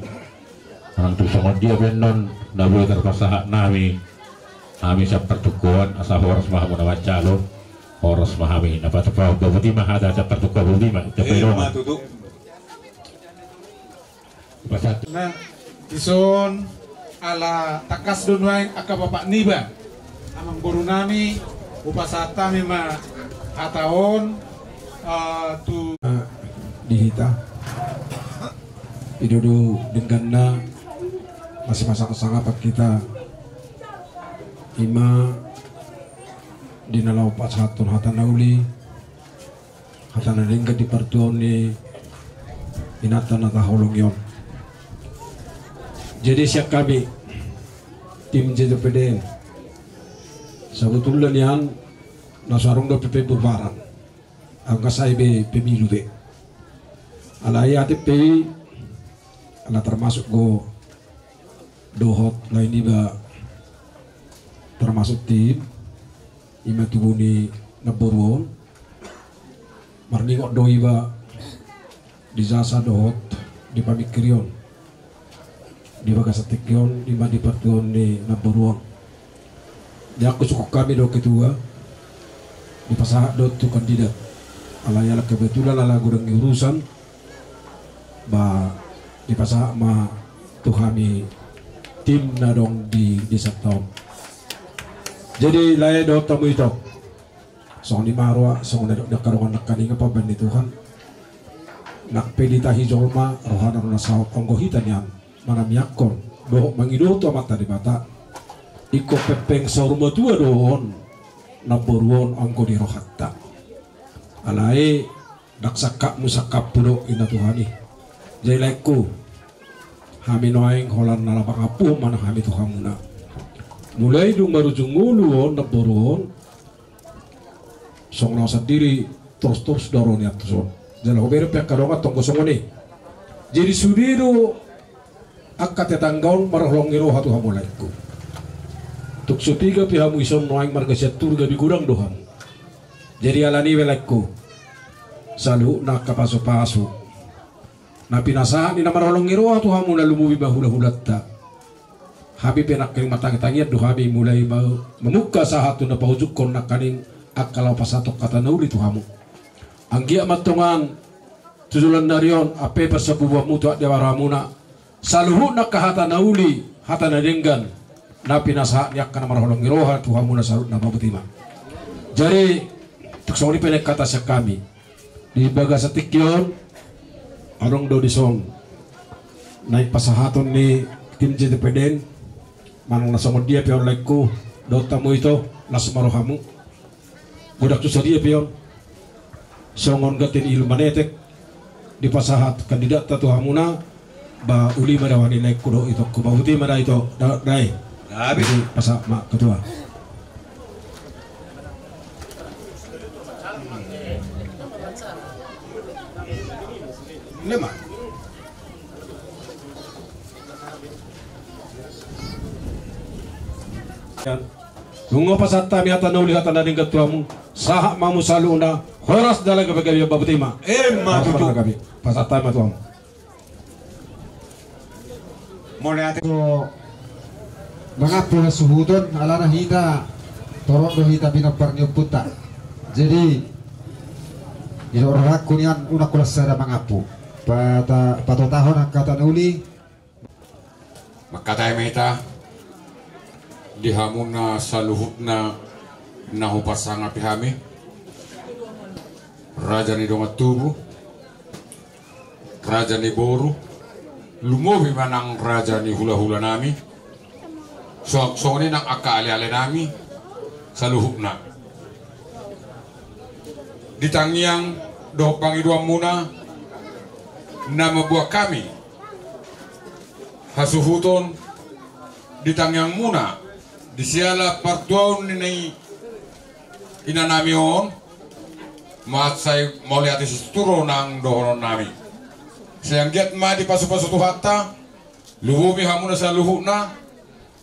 Nang tung songon dia pe annon na boi tarpasahat nami, hami sian partungkoan asa horas ma hamu na manjalo. Horas ma hami na patupahon. Babotima hata sian partungkoan, Babotima. Ima tutu. Pasahat. Na dison ala tangkas do nuaeng angka bapak niba amangboru nami, hupasahat hami ma hata on tu di hita. I do dengganna masing-masing sangat kita ima di na laho pasahathon hata na uli, hata na denggan di partuaon ni inanta na taholongi on. Jadi sian hami tim J T P D N, sabotulna nian na so adong dope pe bubaran, angka sai be pemilu be. Alai atik pe i ala termasuk do dohot lae niba termasuk tim ima tubu ni namboru on. Marningot do iba di jasa dohot di pamingkirion di bagasan tingki on ima di partuaon ni namboru on. Nian husungkun hami do ketua dipasahat do tu kandidat. Alai ala kebetulan ala godang ni urusan ba dipasahat ma tu hami tim na adong di desanta on. Jadi lae dohot hamu ito, songon i ma roha songon na didok ni angka dongan nangkaning, pambahen ni Tuhan. Nang pe ditahi jolma rohana do na saut, anggo hita nian manamiangkon dohot mangido tu Amanta Debata. Ingkon pengpeng saur matua do on namboru on anggo di rohanta. Alai ndang sangkapmu sangkaphu do inna Tuhan i. Jadi laengku, hami nuaeng holan na lam pangampuhon ma nang hami tu hamuna. Mulai dung marujung ngolu on namboru on, songon au sandiri torus-torus do ro nian tuson. Jala hubereng pe angka dongan tonggo songon i. Jadi sude do angka tetangga on marholong ni roha tu hamu laengku. Tung so piga pe hamu ison nuaeng marga Sianturi gabe godang do hamu. Jadi alani i be laengku, saluhutna angka pasupasu na pinasahat ni na marholong ni roha tu hamu na lumobi ma hulahulanta. Hami pe nangkaning martangiang-tangiang do hami mulai ma mamungka sahat tu na paujungkon nangkaning angka laho pasahathon hata na uli tu hamu. Anggiat ma tongon tu joloan ni ari on ampe parsabubuanmu tu adia baru hamuna saluhutna angka hata na uli, hata na denggan na pinasahat ni angka na marholong ni roha tu hamuna saluhutna, Babotima. Jadi tung songon i pe naeng hata sian hami. Di bagasan tingki on adong do dison naeng pasahaton ni tim J T P D N. Manang na songon dia pe on laengku dohot hamu ito, las ma rohamu. Godang tu sadia pe on songon gate ni ilu manetek dipasahat kandidatta tu hamuna. Ba uli ma da wani laengku dohot itongku, ba uti ma da ito da dae. Jadi pasahat ma ketua. Nema. Nunga pasahat hami hata na uli hata na denggan tu hamu, sahat ma hamu saluhutna, horas jala gabe gabe, Babotima. Ima tutu. Pasahat hami ma tu hamu. Mauliate. Mangampu hasuhuton alana hita Torop do hita pinompar ni ompunta. Jadi, di rohangku nian unang holan sada mangampu. Pata-, patotahon angka hata na uli. Mangkatai ma hita di hamuna saluhutna na huparsangapi hami, raja ni dongan tubu, raja ni boru, lumobi ma nang raja ni hulahulanami, so-, songon i nang angka alealenami saluhutna. Di tangiang dohot pangidoanmuna na mamboan hami hasuhuton di tangiangmuna di siala partuaon ni inanami on, mansai mauliate situtu do nang dohononnami. Sai anggiat ma dipasupasu Tuhanta, lumobi hamuna saluhutna,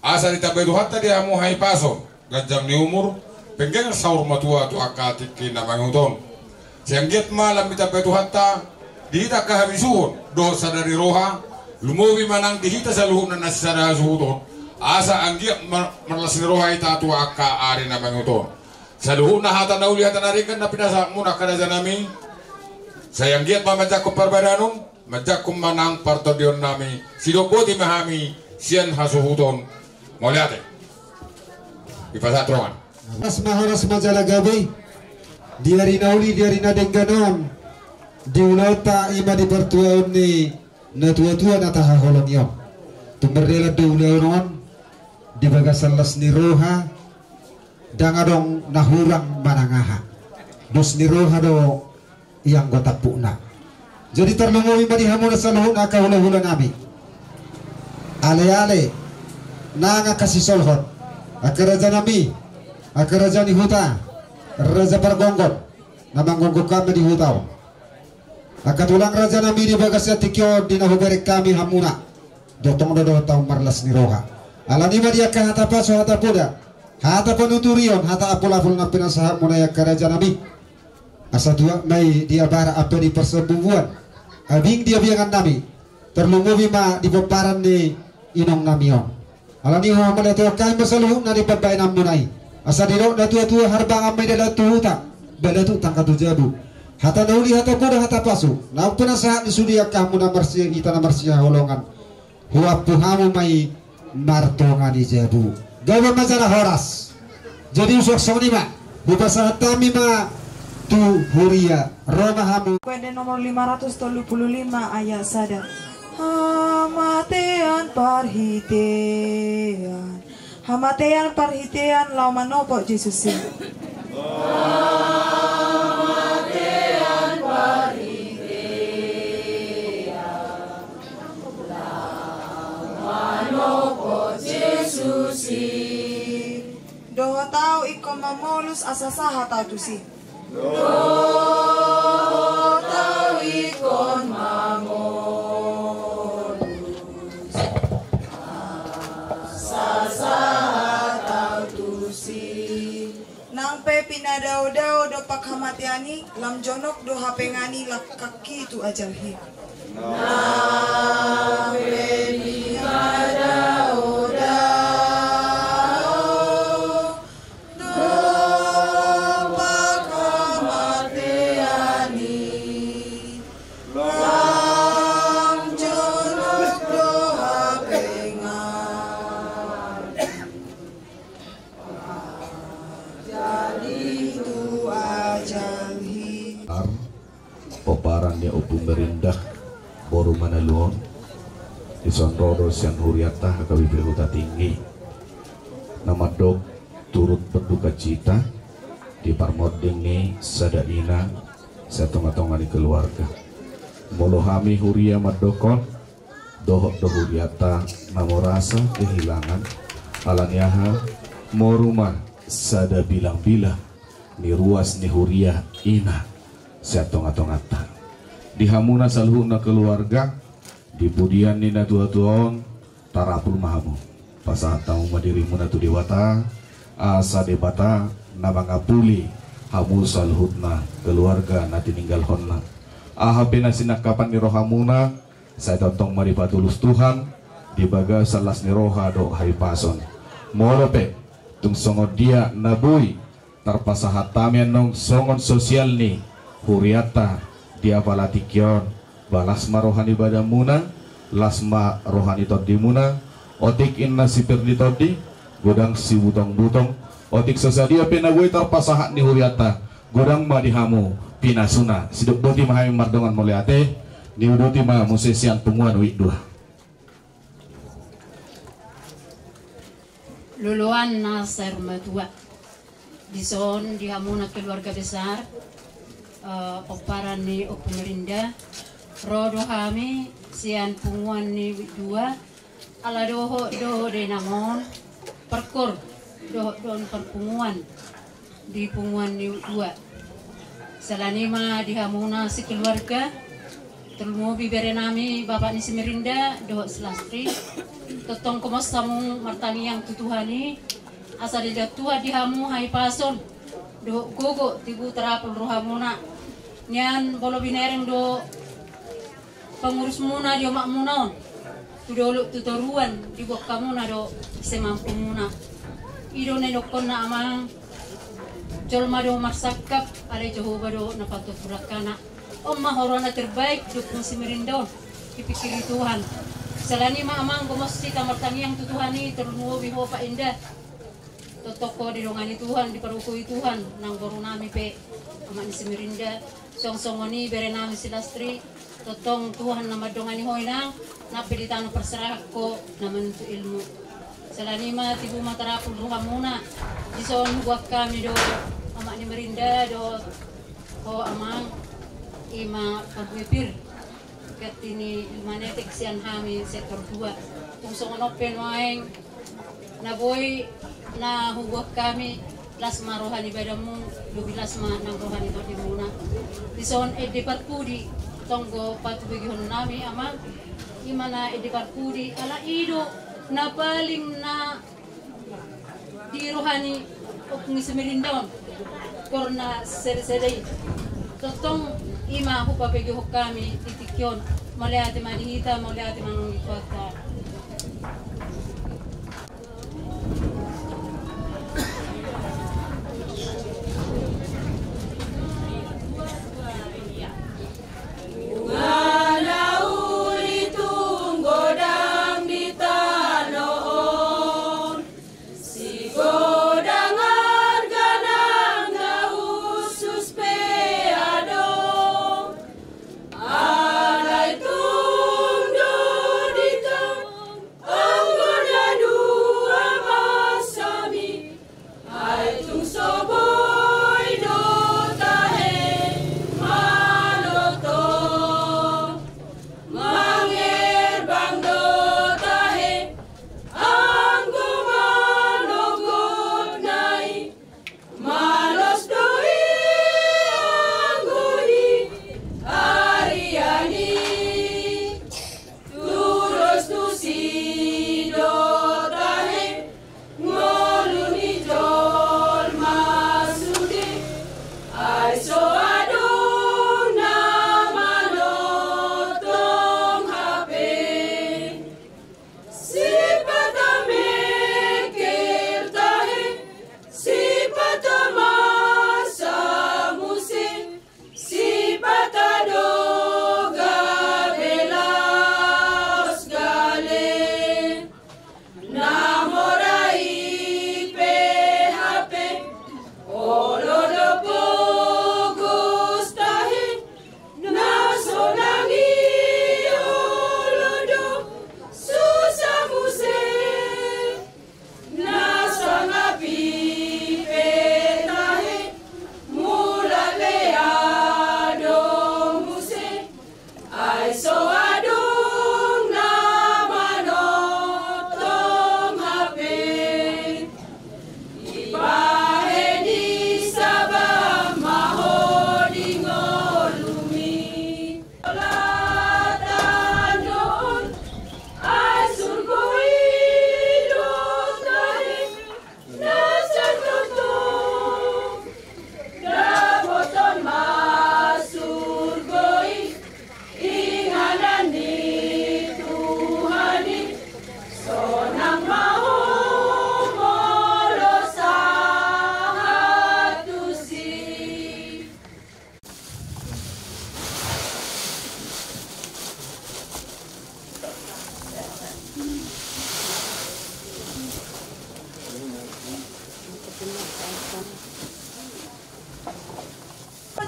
asa ditambai Tuhanta di hamu hahipason, ganjang ni umur, penggeng saur matua tu angka tingki na mangihut on. Sai anggiat ma lam ditambai Tuhanta di hita angka habisuhon dohot sada ni roha, lumobi ma nang di hita saluhutna na sisada hasuhuton, asa anggiat mar-, marlas ni roha hita tu angka ari na mangihut on. Saluhutna hata na uli, hata na denggan na pinasahatmuna angka rajanami, sai anggiat ma manjangkon parbadanon, manjangkon ma nang partondionnami, sidok boti ma hami sian hasuhuton. Mauliate. Dipasahat rongan. Horas ma, horas ma jala gabe. Di ari na uli, di ari na denggan on, di ulaonta i ma di partuaon ni natuatua na tahaholongi on. Tung mardalan do ulaon on di bagasan las ni roha, ndang adong na hurang manang aha. Dos ni roha do ianggo tampukna. Jadi tarlumobi ma di hamuna saluhutna angka hulahulanami, aleale nang angka sisolhot, angka rajanami, angka raja ni huta, raja pargonggon na manggonggon hami di huta on, angka tulang rajanami di bagasan tingki on di na hubereng hami hamuna. Dotong do dohot hamu marlas ni roha. Alani i ma di angka hata pasu, hata poda, hata panuturion, hata apulapul na pinasahatmuna i angka rajanami, asa tuat ma i di abara ampe di parsambubuan, abing di abiangannami, tarlumobi ma di pomparan ni inongnami on. Alani i, mauliate hami ma saluhutna di pambahenanmuna i, asa didok natuatua: Harbangan ma i dalan tu huta, balatuk tangga tu jabu. Hata na uli, hata poda, hata pasu na pinasahat ni sude angka hamu na marsi-, hita na marsihaholongan, huampu hamu ma i martonga ni jabu. Gabe ma jala horas. Jadi usuak songon i ma, hupasahat hami ma tu huria, ro ma hamu. Kuende nomor lima ratus tolu pulu lima ayat sada. Hamatean parhitean. Hamatean parhitean laho manopot Jesus i. Hamatean parhitean laho manopot Jesus i. Dohot ahu ingkon mamolus asa sahat ahu tusi. Dohot ahu ingkon mamolus asa sahat ahu tusi. Nang pe pinadaodao dompak hamatean i, lam jonok do hapengan i langkangki tu ajalhi. Nang pe pinadaodao dompak hamatean i, lam jonok do hapengan jadi tu ajalhi. Ar, pomparan ni Ompu Merindah, boru Manalu on, dison ro do sian hurianta H K B P Huta Tinggi, na mandok turut berduka cita di parmonding ni sada ina sian tongatonga ni keluarga. Molo hami huria mandokkon, dohot do hurianta na merasa kehilangan, alani aha, moru ma sada bilangbilang ni ruas ni huria ina sian tongatonganta. Di hamuna saluhutna keluarga, di pudian ni natuatua on, tarapul ma hamu. Pasahat hamu ma dirimuna tu Debata, asa Debata na mangampuli hamu saluhutna keluarga na tininggalhonna. Aha pe na sinangkapan ni rohamuna, sai tongtong ma dipatulus Tuhan di bagasan las ni roha dohot hahipason. Molo pe Tung songon dia na boi tarpasahat hami annon songon sosial ni hurianta di apala tingki on, ba las ma roha ni badanmuna, las ma roha ni tondimuna. Otik inna si Pir ni Tondi, godang si Butong-butong. Otik so sadia pe na boi tarpasahat ni hurianta, godang ma di hamu pinasuna. Sidok boti ma hami mardongan mauliate. Niuduti ma muse sian punguan Wijk dua. Loloan na saur matua. Dison di hamuna keluarga besar, eh, pomparan ni Ompu Merinda, ro do hami sian punguan ni Wijk dua, ala dohot do dainang on, parkor dohot do on parpunguan di punguan ni Wijk dua. Sala ni i ma di hamuna sekeluarga, tarlumobi bere nami bapak ni si Merinda dohot si Lastri. Tongtong gomos hamu martangiang tu Tuhan i, asa dilehon Tuhan di hamu hahipason dohot gogo, tibu tarapul rohamuna. Nian molo binereng do pangurusmuna di omakmuna on, tu dolok tu toruan, diboan hamuna do semampumuna. I do na nidokkon na amang, jolma do marsangkap, alai Jahowa do na patupa langkana. On ma huroha na terbaik di Ompu si Merinda on, dipingkiri Tuhan. Sala ni i ma amang, gomos hita martangiang tu Tuhan i, tarlumobi ho Pak Inda. Tongtong ho didongani Tuhan, dipargogoi Tuhan, nang boru nami pe, amak ni si Merinda, songon songon i bere nami si Lastri, tongtong Tuhan na mandongani ho inang, nang pe di tano parserahan ho na manuntut ilmu. Sala ni i ma tibu ma tarapul rohamuna, dison huboan hami do amak ni Merinda dohot ho amang, i ma parbue pir. Ganti ni lima netek sian hami sektor dua. Tung songon on pe nuaeng na boi na huboan hami, las ma roha ni badanmu, lobi las ma nang roha ni tondimuna. Dison ende parpudi, tonggo patubegehon nami amang, i ma na ende parpudi, ala i do na paling na di roha ni Ompu ni si Merinda on, gor na sedesede i. Tongtong i ma hupabegehon hami di tingki on. Mauliate ma di hita, mauliate ma nang di Tuhanta. Bunga na uli tung godang di tano on, sigodang arga nang na hushus pe adong. Alai tung do di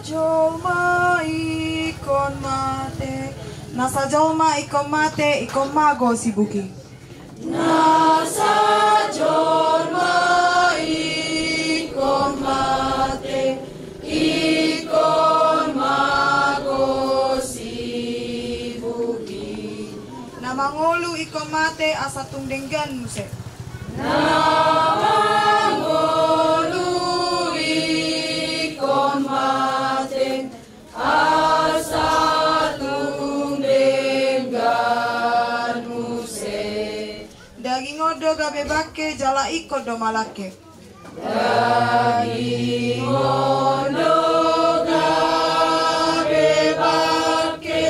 Jolma ingkon mate. Nasa jolma ingkon mate, ingkon mago sibuki. Nasa jolma ingkon mate, ingkon mago sibuki. Na mangolu ingkon mate asa tung denggan muse. Na mangolu ingkon mate asa tung denggan muse. Daging on do gabe bangke jala ingkon do malangke. Daging on do gabe bangke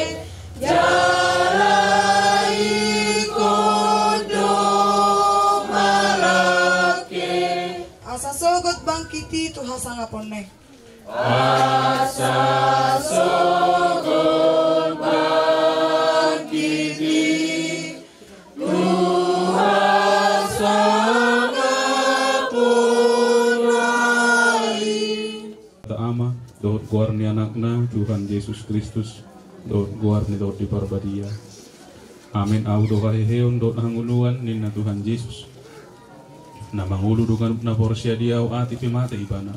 jala ingkon do malangke. Asa sogot bangkit i tu hasangaponna i. Asa sogot bangkit i tu hasangaponna i. Goar ni Ama, dohot goar ni Anakna, Tuhan Jesus Kristus, dohot goar ni Tondi Parbadia. Amen. Ahu do haheheon dohot hangoluan, ninna Tuhan Jesus. Na mangolu do ganup na porsea di Ahu, atik pe mate ibana,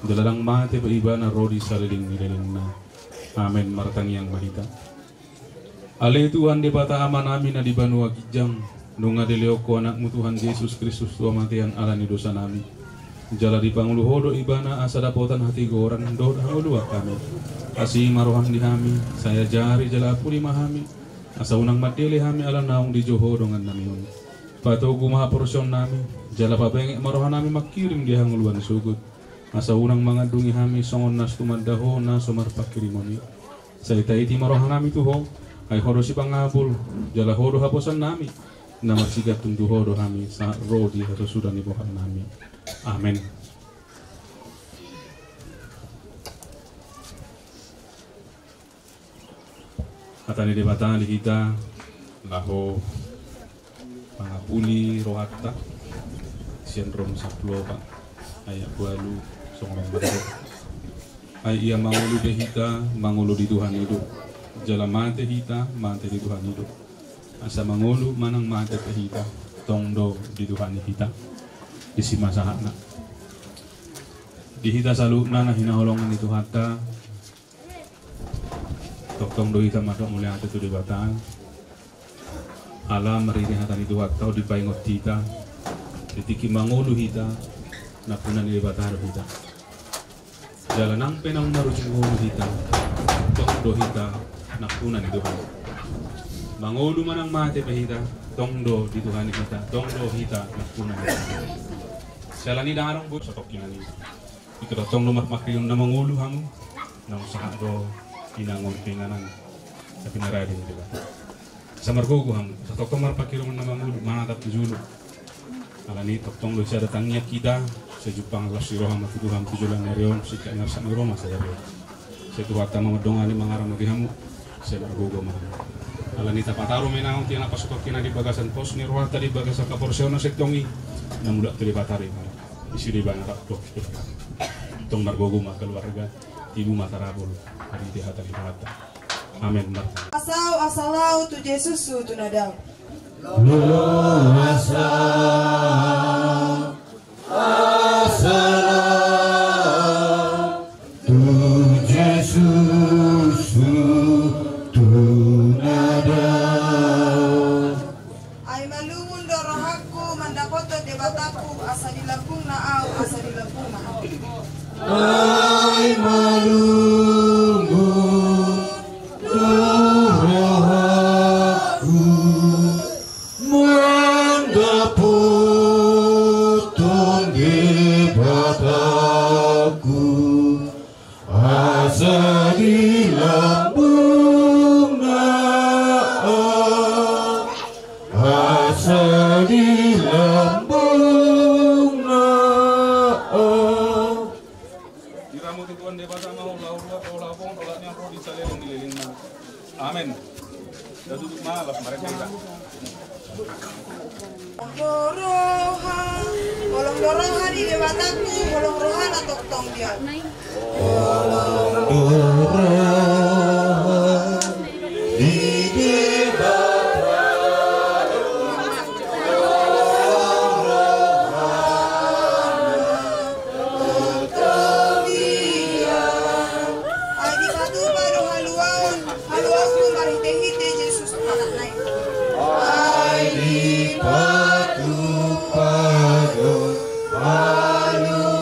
jala ndang mate pe ibana ro di saleleng ni lelengna. Amen. Martangiang ma hita. Ale Tuhan Debata Amanami na di banua ginjang, nunga dilehon Ho Anakmu Tuhan Jesus Kristus tu hamatean ala ni dosanami, jala dipangolu Ho do ibana asa dapotan hatigoran dohot hangoluan hami. Asi ma roham di hami, sai ajari jala ampuni ma hami, asa unang mandele hami ala naung dijou Ho dongannami on. Patogu ma haporseaonnami, jala pabenget ma rohanami manghirim di hangoluan sogot, asa unang mangandungi hami songon na so tumanda Ho na so marpanghirimon i. Sai taiti ma rohanami tu Ho, ai Ho do sipangabul, jala Ho do haposanami. Na marsigantung tu Ho do hami sahat ro di hasusuda ni bohalnami. Amen. Hata ni Debata di hita laho mangapuli rohanta. Sian Rom sampulu opat ayat ualu songon on mandok: Ai ia mangolu pe hita, mangolu di Tuhan i do. Jala mate hita, mate di Tuhan i do. Asa mangolu manang mate pe hita, tong do di Tuhan i hita. Disi ma sahatna. Di hita saluhutna na hinaholongan ni Tuhanta, tongtong do hita mandok mauliate tu Debata. Ala marhite hata ni Tuhanta on dipaingot hita, di tingki mangolu hita, nampuna ni Debata do hita. Jala nang pe naung marujung ngolu hita, tong do hita nampuna ni Tuhan. Mangolu manang mate pe hita, tong do di Tuhan i hita, tong do hita nampuna ni Tuhan. Siala ni i ndang adong boi satongkin i. Ingkon tongtong do marpanghirimon na mangolu hamu, naung sahat do inangon pe inganan, tapi na rade do. Asa margogo hamu, asa tongtong marpanghirimon na mangolu, manatap tu jolo. Ala ni i tongtong do sada tangiang hita, sai jumpang las ni roha ma tu Tuhan tu joloan ni ari on, singkat ni arsak ni roha ma sadari on. Sai Tuhanta ma mandongani mangaramoti hamu, sai margogo ma hamu. Ala ni i tapataru ma inangon tian na pasukok hita di bagasan pos ni rohanta di bagasan haporseaon na sintong i, na mulak tu Debata do ibana. Disi do ibana rap dohot Debata. Tong margogo ma keluarga, tibu ma tarabol, marhite hata ni Tuhanta. Amen. Mar- Asa hu, asa laho tu Jesus hu tu na dao. Laho asa, asa laho tu Jesus hu tu na dao. Ai malum do rohangku mandapothon Debatangku, asa di lambungna ahu, asa di lambungna ahu. Ai malum do rohangku mandapothon Debatangku, asa di lambungna ahu, asa di lambungna ahu. Diramoti Tuhan Debata ma hula-hula, hula-hula, hula-hula ni ro di saleleng ni lelengna. Amen. Tutup ma las marende hita. Holong do roha, holong do roha ni Debatangku, holong rohana tongtong dia. Roha ni Debata, roha na tongtong dia. Ai dipatupa do haluaon, haluaon marhitehite Jesus Anakna i. Ai dipatupa do haluaon.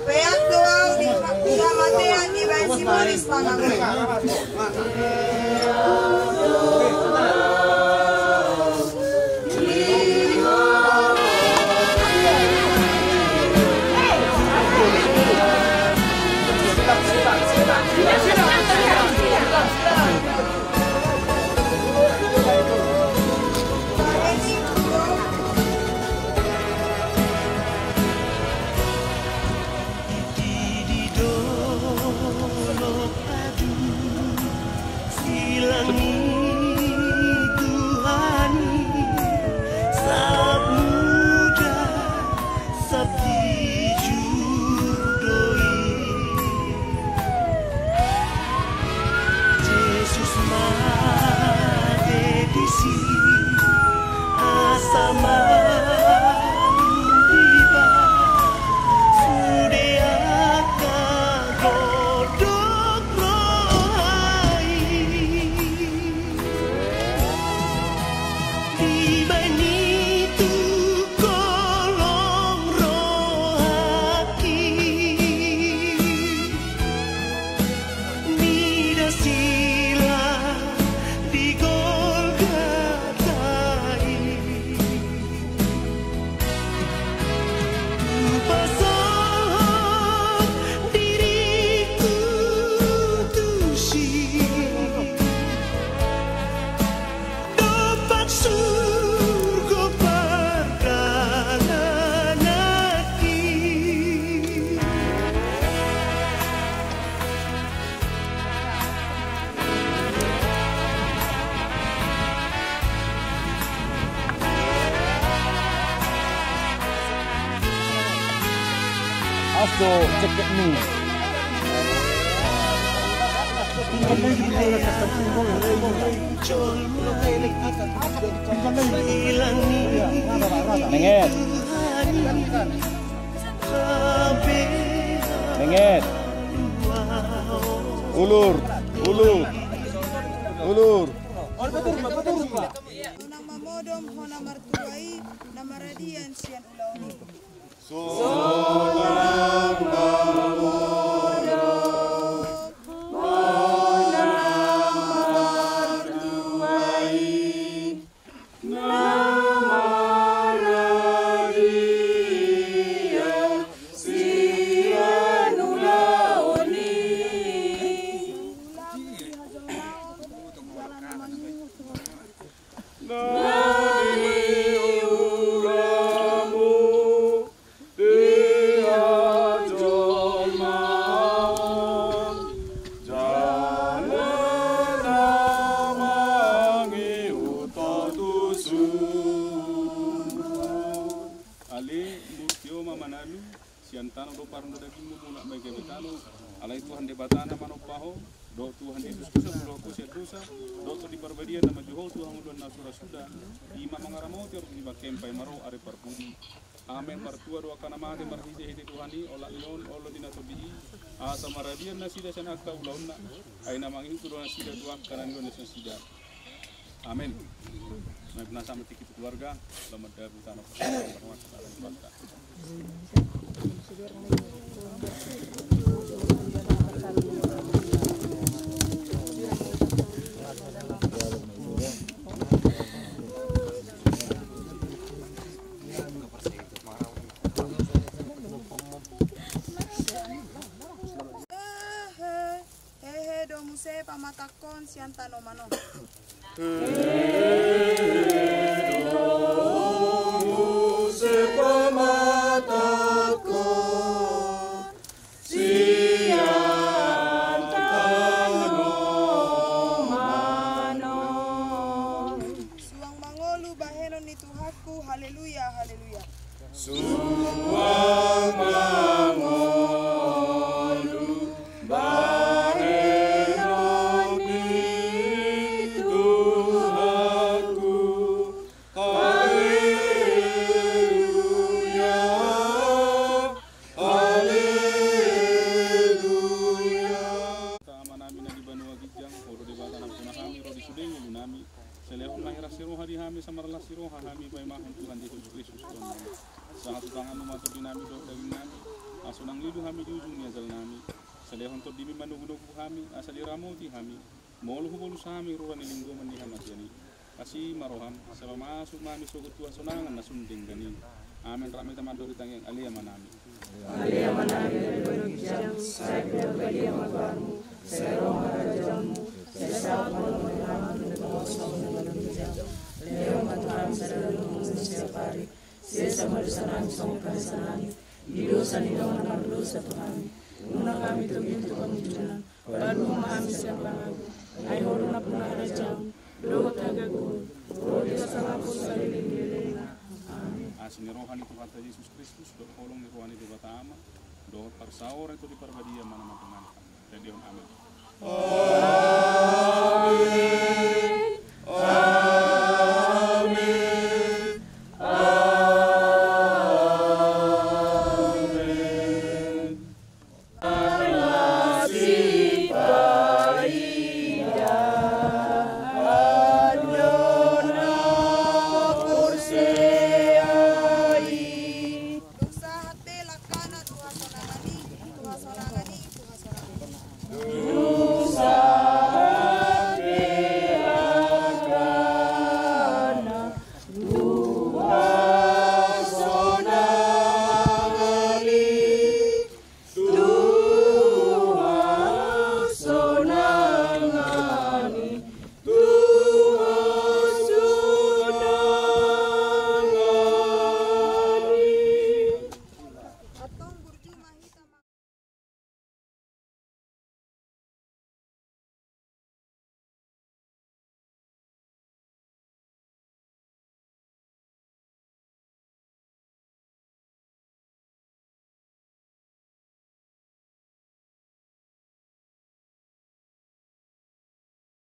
Peak do au di hamatean dibahen sibolis pangago. Di dolok adu silang ni Tuhan i, sap muda sap jujur do i. Jesus mate disi asa mangihuthon sude angka godang roha i. Dibahen i tu kolong roha i. Mida sila di Golgota i. Hupasahat diringku tusi. Dompak surgo pardalanan i. Aso cekek ni. Menget. Menget. Ulur, ulur. Ulur. Hona mamodom, hona martua i, na maradian sian ulaon i. Sonang mamodom, hona martua i, na maradian sian ulaon i. Na niulamu di hajolmaon, jala na mangihuthon tu surgo. Ale, murti ho ma manalu, sian tano do parundo dagingmu, mulak ma i gabe tano. Alai Tuhan Debata na manompa ho, dohot Tuhan Jesus Kristus na mangolu ho sian dosa, dohot Tondi Parbadia na manjou ho tu hangoluan na so ra suda, i ma mangaramoti ari ni bangkem paima ro ari parpudi. Amen. Martua do angka na mate marhitehite Tuhan i, olat ni on, olo ni na tondi i, asa maradian nasida sian angka ulaonna, ai na mangihut do nasida tu angka na nilehon nasida. Amen. Mauliate ma tu keluarga, selamat datang di tanah Bangka. Pamatangkon sian tanoman on. Muse pamatangkon sian tanoman on. Suang mangolu bahenon ni Tuhanku, haleluya, haleluya. Suang mangolu bahenon ni Tuhanku, haleluya, haleluya. Amanami na di banua ginjang, ho do Debata nampuna hami ro di sude ngolunami. Sai lehon ma hiras ni roha di hami asa marlas ni roha hami paimahon Tuhan Jesus Kristus Tuhannami. Sahat tu tanganmu ma tondinami dohot dagingnami, asa unang lilu hami di ujung ni ajalnami. Sai lehon tondimi manogunogu hami asa diramoti hami molo hubolus hami rura ni linggoman ni hamatean i. Asi ma roham, sai pamasuk ma hami sogot tu hasonangan na sun denggan i. Amen. Rap ma hita mandok di tangiang Ale Amanami. Ale Amanami na di banua ginjang, sai pinarbadia ma goarmu, sai ro ma harajaonmu, sai saut ma lomo ni roham songon na di banua ginjang. Lehon ma tu hami sadari on hangoluan siapari. Sesa ma dosanami songon panesanami di dosa ni dongan na mardosa tu hami. Unang hami togihon tu pangunjunan. Palua ma hami sian pangago. Ai ho do nampuna harajaon dohot hagagoon, ro di hasangapon saleleng ni lelengna. Amen. Asi ni roha ni Tuhanta Jesus Kristus dohot holong ni roha ni Debata Ama dohot parsaoran ni Tondi Parbadia ma na mandongani hami. Tadingkon. Amen.